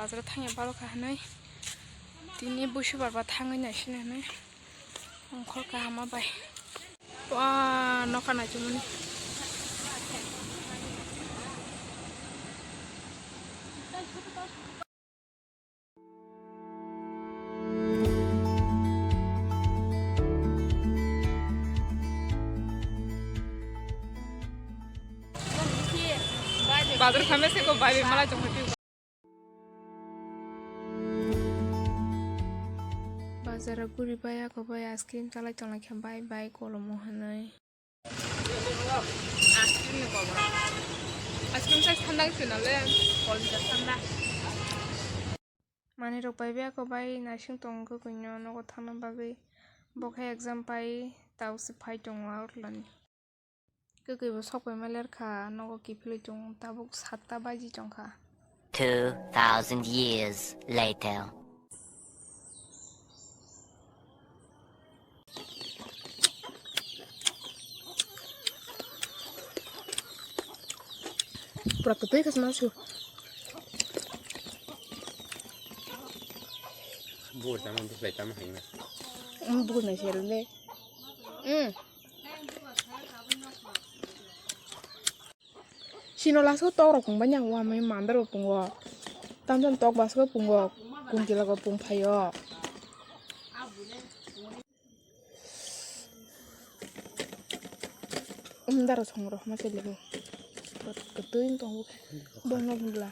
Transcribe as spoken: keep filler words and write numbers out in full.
Bazar thangya balo kha hinwi. Tini busi barba thangwi naisina hinwi. Ongkhor kahama bai. Wa nokha naichomani. Bazar khamya se ko bai bai malai tongkha. Bazar o guri bai ako bai ice cream chalai tonglaikha bai bai kolomo hinwi. Ice cream ni kobo. Ice cream size thanda wngkhe nale, kol ni thanda. Manwi rok bai bai ako bai naising tongo kwkwi no nogo thangna bagwi. Bo khe exam pai tao se phai tongo agartala ni. Kwkwi bo sok pai ma ler kha nogo kiphilwi tongo tabuk satta baji tongkha. Two thousand years later. Pura kwtwi khe sma su. Bukur tamo bwslai tamo hai na. Um, bukur nai sero le. Um. Sino laso tok rok pung banya wa mai mandar bo pungo. Tamjani tok basko pungo. Kun kila ko pung phaio. Um, daro song rok ma chele bo. Kotoi tong bo. Bono bula.